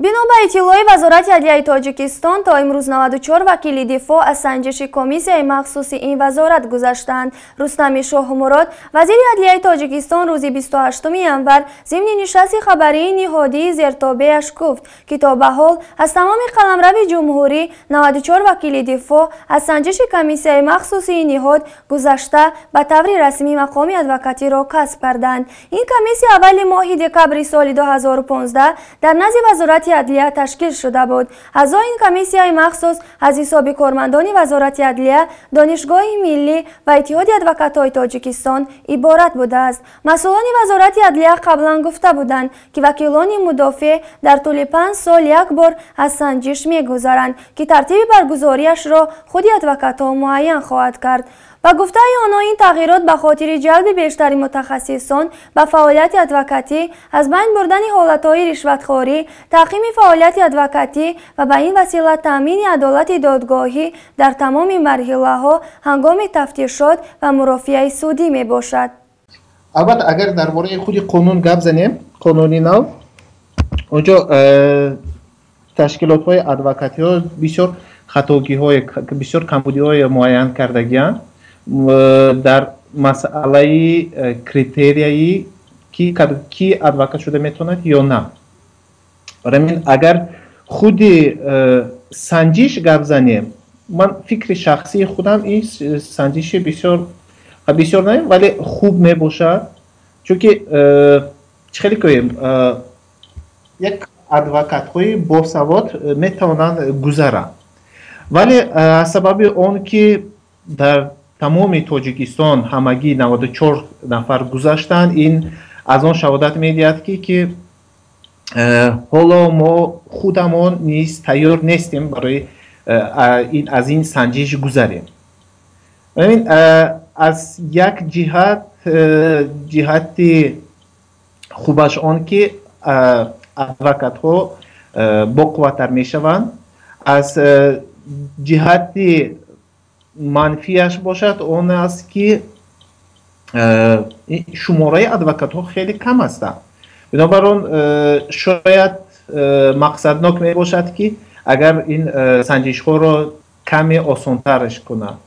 Бино ба иттилои Вазорати адлияи Тоҷикистон, то имрӯз 94 вакили дифоъ аз санҷиши комиссияи махсуси ин вазорат гузаштаанд. Рустами Шоҳмурод, вазири адлияи Тоҷикистон, рӯзи 28 январ зимни нишасти хабарии ниҳодии зертобеаш гуфт, ки то ба ҳол аз тамоми қаламрави ҷумҳурӣ 94 вакили дифоъ аз санҷиши комиссияи махсуси ин ниҳод гузашта, ба таври расмӣ мақоми адвокатиро касб карданд. Ин комиссия аввали моҳи декабри соли 2015 дар назди Вазорати адлия ташкил шуда буд. Аъзои ин комиссияи махсус аз ҳисоби кормандони Вазорати адлия, Донишгоҳи миллӣ ва Иттиҳоди адвокатҳои Тоҷикистон иборат будааст. Масъулони Вазорати адлия қаблан гуфта буданд, ки вакилони мудофеъ дар тӯли 5 сол як бор аз санҷиш мегузаранд, ки тартиби баргузориашро худи адвокатҳо муайян хоҳад кард. Ба гуфтаи онҳо, ин тағйирот ба хотири ҷалби бештари мутахассисон ба фаъолияти адвокатӣ, аз байн бурдани ҳолатҳои ришватхорӣ, таҳкими фаъолияти адвокатӣ ва ба ин васила таъмини адолати додгоҳӣ дар тамоми марҳилаҳо ҳангоми тафтишот ва мурофиаи судӣ мебошад. Албатта, агар дар бораи худи қонун гап занем, қонуни нав, онҷо ташкилотҳои адвокатиҳо бисёр хатогиҳое, бисёр камбудиҳое муайян кардагианд дар масъалаи критерияи ки адвокат шуда метавонад ё на. Барои агар худи санҷиш гап занем, ман фикри шахсии худам, ин санҷиши бисёр бисёр не, вале хуб мебошад, чунки чӣ хеле гӯем, як адвокатҳои босавод метавонанд гузаранд, вале аз сабаби он ки дар тамоми Тоҷикистон ҳамагӣ 94 нафар гузаштанд, ин аз он шаҳодат медиҳад, ки ҳоло мо худамон низ тайёр нестем барои аз ин санҷиш гузарем. Аз як ҷиҳат, ҷиҳати хубаш он ки адвокатҳо боқувваттар мешаванд, аз ҷиҳати манфиаш бошад, он аст, ки шумораи адвокатҳо хеле кам ҳастанд. Бинобар он шояд мақсаднок мебошад, ки агар ин санҷишҳоро каме осонтарш кунанд.